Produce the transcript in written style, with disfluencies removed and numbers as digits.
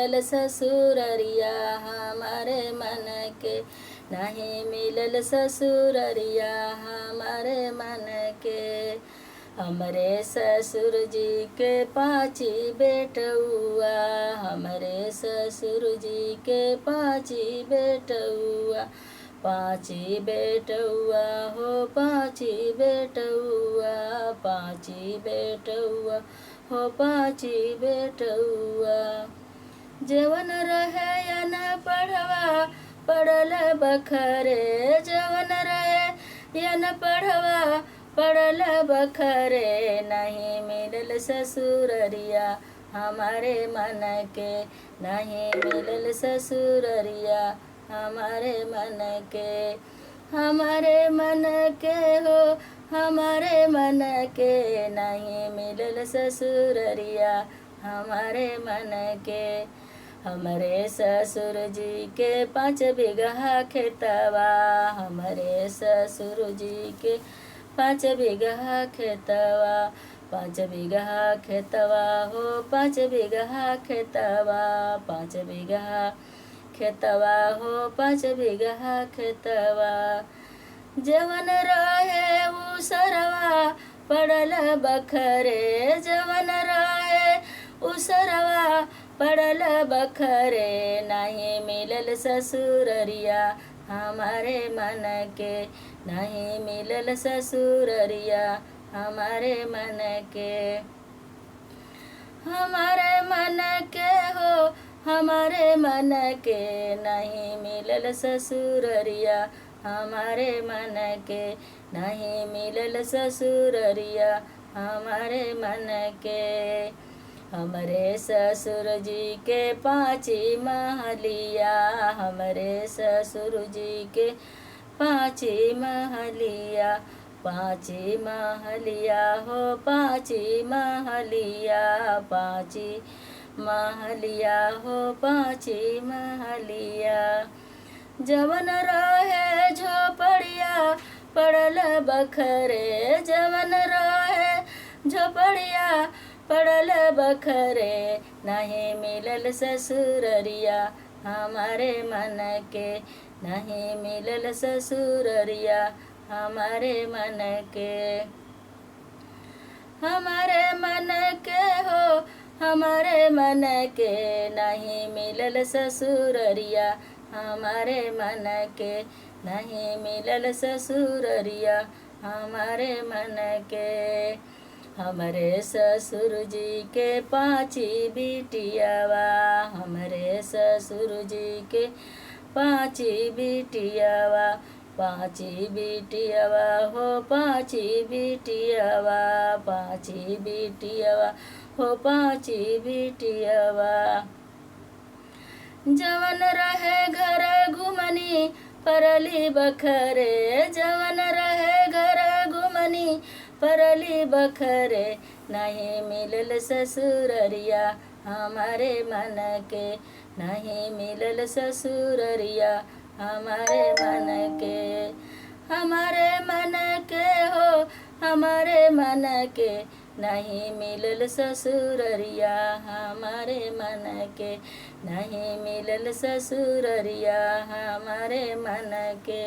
मिलल ससुररिया हमारे मन के, नहीं मिलल ससुररिया हमारे मन के। हमरे ससुर जी के पाँची बेटौआ, हमरे ससुर जी के पाँची बेटौआ, पाँची बेटौआ हो पाँची बेटौआ, पाँची बेटौआ हो पाँची बेटौआ। जवन रहे या न पढ़वा पढ़ल बखरे, जवन रहे या न पढ़वा पढ़ल बखरे, नहीं मिलल ससुररिया हमारे मन के, नहीं मिलल ससुररिया हमारे मन के। हमारे मन के हो हमारे मन के, नहीं मिलल ससुररिया हमारे मन के। हमरे ससुर जी के 5 बीघा खेतवा, हमरे ससुर जी के 5 बीघा खेतवा, 5 बीघा खेतवा हो 5 बीघा खेतवा, 5 बीघा खेतवा हो 5 बीघा खेतवा। जवन रहे उ सरवा पड़ल बखरे, जवन रहे उ सरवा पड़ल बखरे, नहीं मिलल ससुररिया हमारे मन के, नहीं मिलल ससुररिया हमारे मन के। हमारे मन के हो हमारे मन के, नहीं मिलल ससुररिया हमारे मन के, नहीं मिलल ससुररिया हमारे मन के। हमरे ससुर जी के 5 महलिया, हमरे ससुर जी के 5 महलिया, 5 महलिया हो 5 महलिया, 5 महलिया हो 5 महलिया। जवन रहे झोपड़िया पड़ल बखरे, जवन रहे झोपड़िया पड़ल बखरे, नहीं मिलल ससुररिया हमारे मन के, नहीं मिलल ससुररिया हमारे मन के। हमारे मन के हो हमारे मन के, नहीं मिलल ससुररिया हमारे मन के, नहीं मिलल ससुररिया हमारे मन के। हमरे ससुर जी के 5 बिटियावा, हमरे ससुर जी के 5 बिटियावा, 5 बिटियावा हो 5 बिटियावा, 5 बिटियावा हो 5 बिटियावा। जवन रहे घर घुमनी परली बखरे, जवन रहे घर घुमनी परली बखरे, नहीं मिलल ससुररिया हमारे मन के, नहीं मिलल ससुररिया हमारे मन के। हमारे मन के हो हमारे मन के, नहीं मिलल ससुररिया हमारे मन के, नहीं मिलल ससुररिया हमारे मन के।